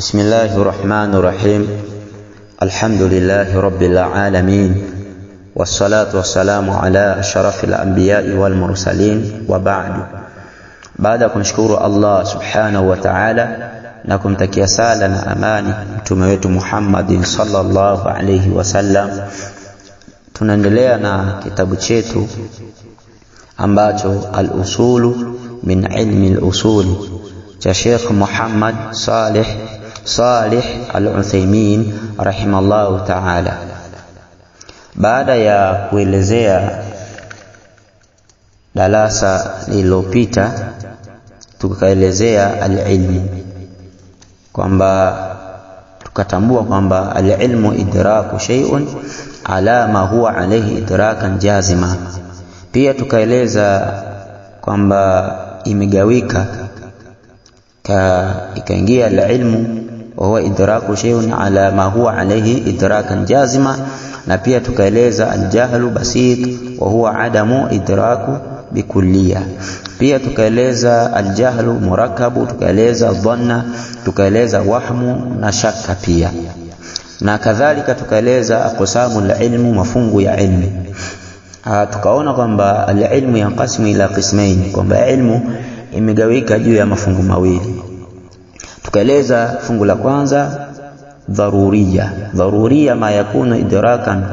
Bismillahi rahmani rahim. Alhamdulillahi rabbil alamin wassalatu wassalamu ala ashrafil anbiyai wal mursalin wa ba'du. Baada ya kumshukuru Allah subhanahu wa ta'ala na kumtakia sala na amani mtume wetu Muhammadin sallallahu alayhi wasallam, tunaendelea na kitabu chetu ambacho al-usulu min ilmi al-usuli cha Sheikh Muhammad Salih Al-Uthaymin rahimallahu ta'ala. Baada ya kuelezea darasa lililopita, tukaelezea al-ilmu, kwamba tukatambua kwamba al-ilmu idraku shay'un ala ma huwa alayhi idrakan jazima. Pia tukaeleza kwamba imegawika ikaingia al-ilmu wa huwa idraku shay'un ala ma huwa alayhi idrakan jazima, na pia tukaeleza al-jahlu basit wa huwa adamu idraku bikulliya. Pia tukaeleza al-jahlu murakabu, tukaeleza dhanna, tukaeleza wahmu na shaka pia, na kadhalika tukaeleza aqsamu al-ilmu, mafungu ya ilmu. Tukaona kwamba al-ilmu yanqasimu ila qismain, kwamba ilmu imegawika juu ya mafungu mawili. Tukaeleza fungu la kwanza dharuria, dharuria ma yakunu idrakan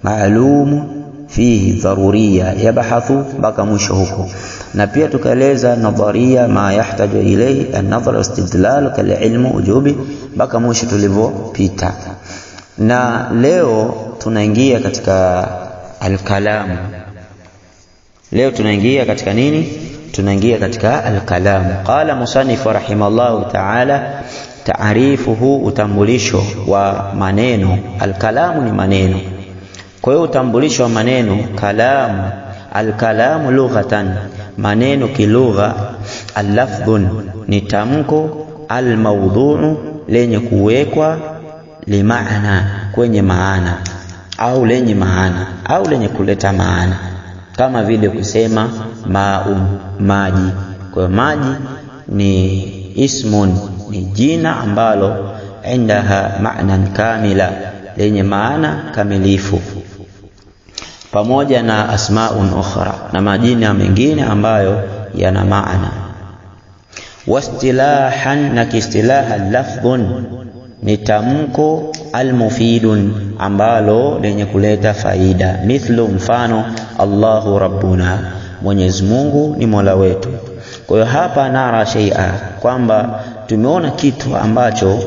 ma'lum fihi dharuria yabahathu mpaka mwisho huko. Na pia tukaeleza nadharia ma yahtaju ilayhi an-nadhar istidlal kal-ilmu ujubi mpaka mwisho tulivyopita. Na leo tunaingia katika al-kalamu. Leo tunaingia katika nini? Tunaingia katika al-kalamu. Qala musannif rahimallahu ta'ala, taarifuhu, utambulisho wa maneno. Al-kalamu ni maneno. Kwa hiyo utambulisho wa maneno, kalamu, al-kalamu lughatan, maneno kilugha, al-lafdhun ni tamko, al-mawdhu'u lenye kuwekwa, limaana kwenye maana, au lenye maana au lenye kuleta maana, kama vile kusema maun, maji. Kwa hiyo maji ni ismun, ni jina ambalo indaha ma'nan kamila, lenye maana kamilifu, pamoja na asmaun ukhra, na majina mengine ambayo yana maana. Wastilahan, na kiistilaha, lafdhun ni tamko, almufidun ambalo lenye kuleta faida, mithlu mfano, Allahu rabbuna, Mwenyezi Mungu ni Mola wetu. Kwa hiyo hapa nara shay'a, kwamba tumeona kitu ambacho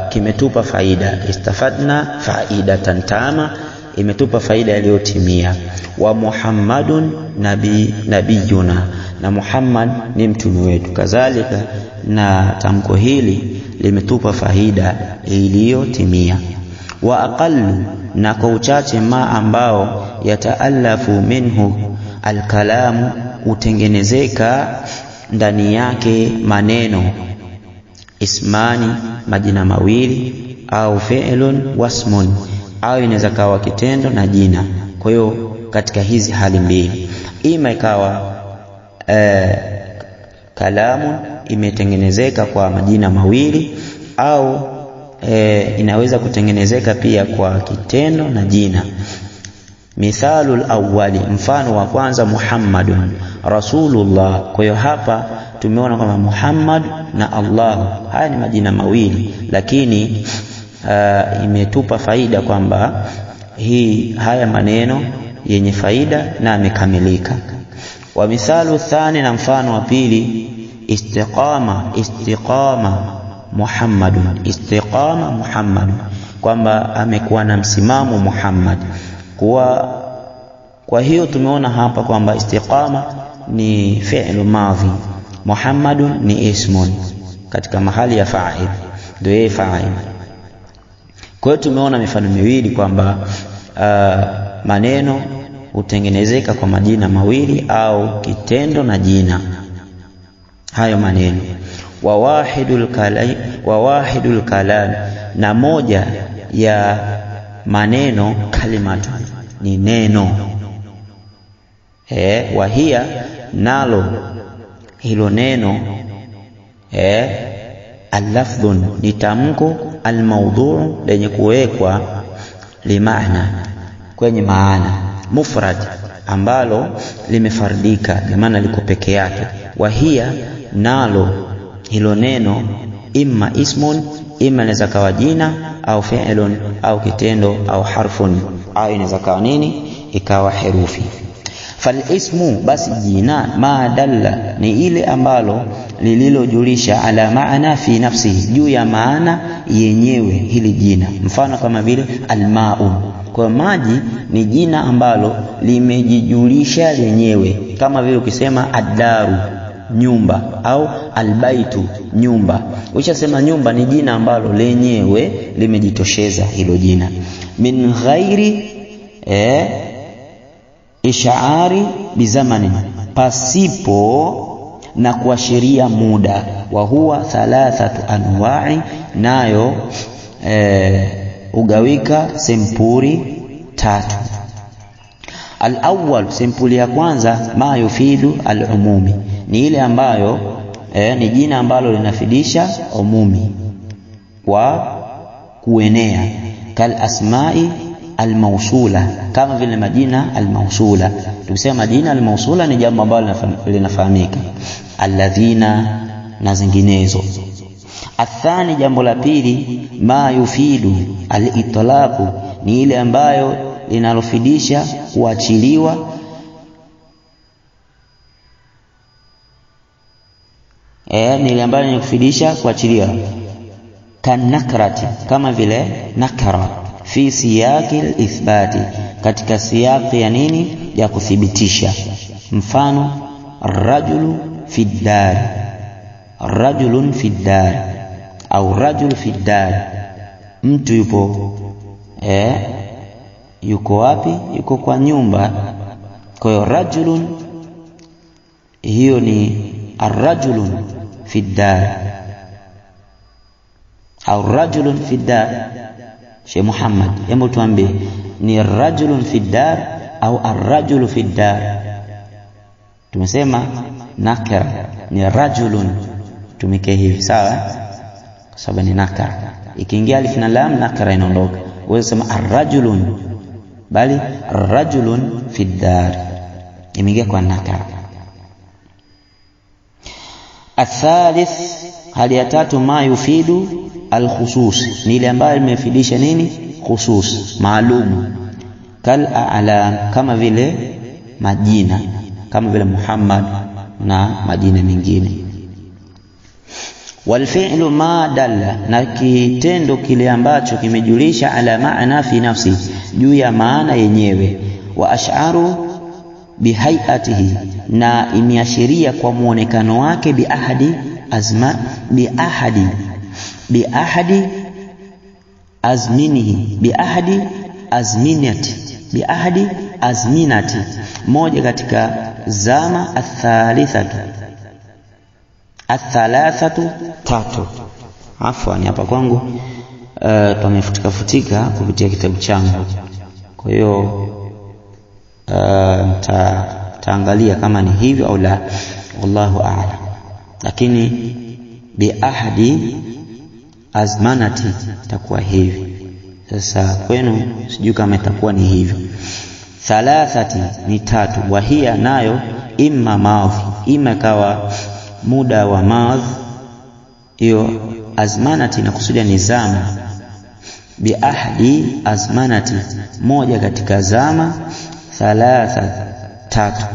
kimetupa faida, istafadna faidatan tama, imetupa faida iliyotimia. Wa Muhammadun nabiyuna, na Muhammad ni mtume wetu. Kadhalika na tamko hili limetupa faida iliyotimia. Wa aqallu, na kwa uchache, ma ambao yataalafu minhu alkalamu, utengenezeka ndani yake maneno, ismani, majina mawili, au fi'lun wasmun, au inaweza kawa kitendo na jina. Kwa hiyo katika hizi hali mbili, ima ikawa kalamu imetengenezeka kwa majina mawili, au inaweza kutengenezeka pia kwa kitendo na jina. Mithalul awwali, mfano wa kwanza, Muhammadun Rasulullah. Kwa hiyo hapa tumeona kwamba Muhammad na Allah haya ni majina mawili, lakini imetupa faida kwamba hii haya maneno yenye faida na amekamilika. Wa mithalu thani, na mfano wa pili, istiqama, istiqama Muhammadun, istiqama Muhammadun, kwamba amekuwa na msimamo Muhammad. Kwa hiyo tumeona hapa kwamba istiqama ni fi'lu madhi, Muhammadun ni ismun katika mahali ya fa'il, ndio yeye fa'il. Kwa hiyo tumeona mifano miwili kwamba maneno hutengenezeka kwa majina mawili au kitendo na jina, hayo maneno. Wa wahidul kalam, na moja ya maneno, kalimatu ni neno, wahia nalo hilo neno Al-lafdhun ni tamko, al-mawdhu' lenye kuwekwa limaana, kwenye maana, mufrad ambalo limefardika, maana liko peke yake. Wahia, nalo hilo neno, imma ismun, imma inaweza kawa jina au fi'lun au kitendo au harfun, au inaweza kawa nini, ikawa herufi. Fal ismu, basi jina, ma dalla ni ile ambalo lililojulisha, ala maana fi nafsihi, juu ya maana yenyewe hili jina. Mfano kama vile almau, kwa maji ni jina ambalo limejijulisha lenyewe, kama vile ukisema addaru, nyumba, au albaitu, nyumba. Ukishasema nyumba ni jina ambalo lenyewe limejitosheza hilo jina, min ghairi ishaari bizamani, pasipo na kuashiria muda. Wa huwa thalathatu anwa'i, nayo ugawika sempuri tatu. Al-awwal, sempuli ya kwanza, ma yufidu al-umumi, ni ile ambayo ni jina ambalo linafidisha umumi kwa kuenea. Kal asma'i almausula, kama vile majina almausula. Tukisema majina almausula ni jambo ambalo linafahamika, alladhina na zinginezo. Athani, jambo la pili, ma yufidu alitlaqu, ni ile ambayo linalofidisha kuachiliwa ni ile ambayo linakufidisha kuachiliwa, kanakrati, kama vile nakra fi siyaqi al-ithbati, katika siyaqi ya nini, ya kuthibitisha. Mfano rajulu fi dar, rajulun fi dar au rajul fi dar, mtu yupo yuko wapi? Yuko kwa nyumba. Kwa hiyo rajulun, hiyo ni arrajulun fi dar au rajulun fi dar. Sheikh Muhammad, hebu tuambie ni rajulun fi dar au arrajulu fi dar? Tumesema nakira ni rajulun, tumike hivi sawa, kwa sababu ni nakira. Ikiingia alif na lam nakira inaondoka. Wewe sema arrajulun, bali rajulun fi dar imeingia kwa nakira. Athalith, hali ya tatu, ma yufidu alkhusus, ni ile ambayo imefidisha nini, khusus, maalumu. Kal a'lam, kama vile majina, kama vile Muhammad na majina mengine. Walfi'lu ma dalla, na kitendo kile ambacho kimejulisha, ala maana fi nafsi, juu ya maana yenyewe. Wa ash'aru bihaiatihi, na imeashiria kwa muonekano wake, biahadi azma, biahadi biahadi azminihi, biahadi azminati, biahadi azminati, moja katika zama athalithatu, athalathatu tatu. Afwan, hapa kwangu pamefutika futika kupitia kitabu changu, kwa hiyo taangalia kama ni hivyo au la, wallahu a'lam. Lakini biahadi azmanati itakuwa hivi. Sasa kwenu sijui kama itakuwa ni hivyo. Thalathati ni tatu, wahia nayo imma madhi, imma kawa muda wa madhi, hiyo azmanati inakusudia ni zama. Biahdi azmanati, moja katika zama, thalatha tatu,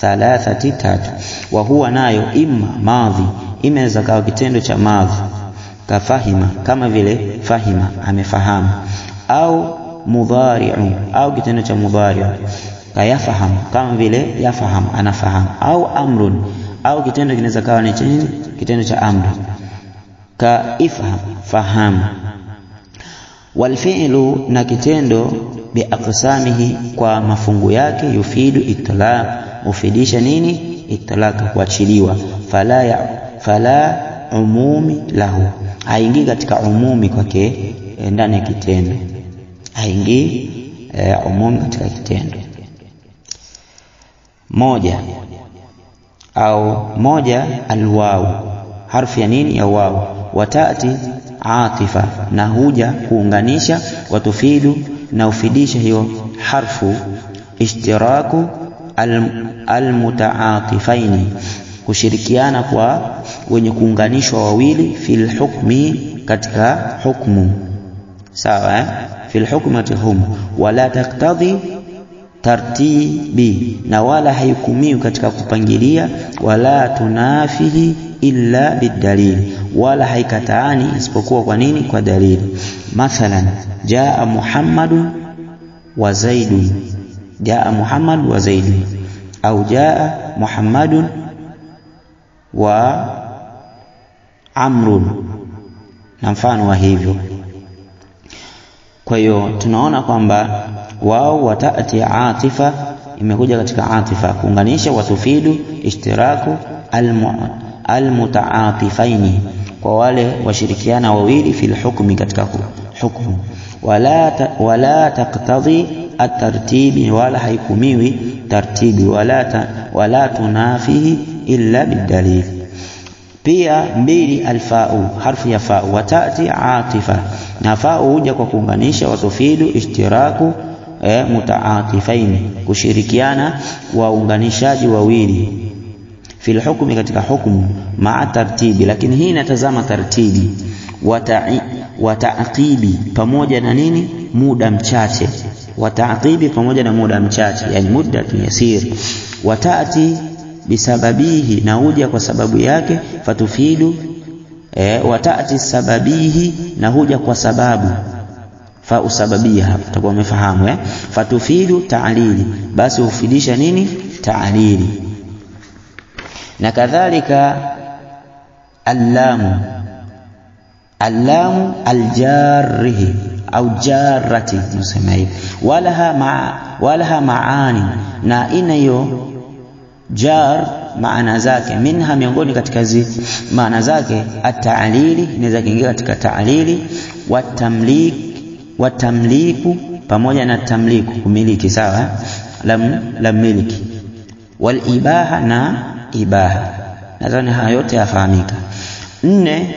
thalathati tatu. Wa huwa nayo imma madhi, imeweza kawa kitendo cha madhi, kafahima, kama vile fahima, amefahamu, au mudhari'u, au kitendo cha mudhari'u, kayafahamu, kama vile yafahamu, anafahamu, au amrun, au kitendo kinaweza kawa ni chenye kitendo cha amri, ka ifham, fahamu. Walfi'lu, na kitendo, biaqsamihi, kwa mafungu yake, yufidu itlaq, ufidisha nini, itlaq, kuachiliwa. Fala umumi lahu, haingii katika umumi kwake ndani ya kitendo, haingii umumi katika kitendo. Moja au moja, alwau, harfu ya nini? Ya wau. Watati atifa, na huja kuunganisha. Watufidu, na ufidisha hiyo harfu ishtiraku almutaatifaini, kushirikiana kwa wenye kuunganishwa wawili, fil hukmi, katika hukmu, sawa eh? Fil hukmi, katika hukmu. Wala taktadhi tartibi, na wala haikumiwi katika kupangilia. Wala tunafihi illa bidalili, wala haikataani isipokuwa kwa nini? Kwa dalili. Mathalan, jaa Muhammadun wa Zaidun, jaa Muhammad wa Zaidun, au jaa Muhammadun wa Amrun, na mfano wa hivyo. Kwa hiyo tunaona kwamba wao watati atifa imekuja katika atifa kuunganisha, watufidu ishtiraku almutaatifaini, kwa wale washirikiana wawili, fil hukmi, katika hukmu. Wala taktadhi atartibi, wala haikumiwi tartibi, wala tunafihi illa bidalil. Pia mbili, alfau, harfu ya fau, watati atifa, na fau huja kwa kuunganisha, watufidu ishtiraku mutaatifaini, kushirikiana waunganishaji wawili, fil hukmi, katika hukmu, maa tartibi, lakini hii inatazama tartibi, wataaqibi, pamoja na nini? Muda mchache. Wataaqibi, pamoja na muda mchache, yani muddatu yasir. Watati bisababihi, na huja kwa sababu yake, fatufidu watati sababihi, na huja kwa sababu fa usababia, hapa utakuwa umefahamu eh? Fatufidu ta'lili, basi hufidisha nini? Ta'lili. Na kadhalika allamu, allamu aljarrihi au jarrati, tunasema hivi, walaha maani, na ina hiyo jar maana zake, minha, miongoni katika hizi maana zake, at-ta'lili, inaweza kuingia katika ta'lili, watamlik, watamliku, pamoja na tamliku, kumiliki, sawa, lam miliki, wal ibaha, na ibaha. Nadhani haya yote yafahamika. Nne,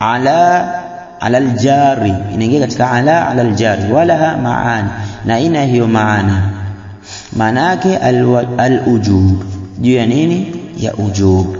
ala aljari, inaingia katika ala aljari, walaha maani, na ina hiyo maana, maana yake alujub, juu ya nini? Ya ujub.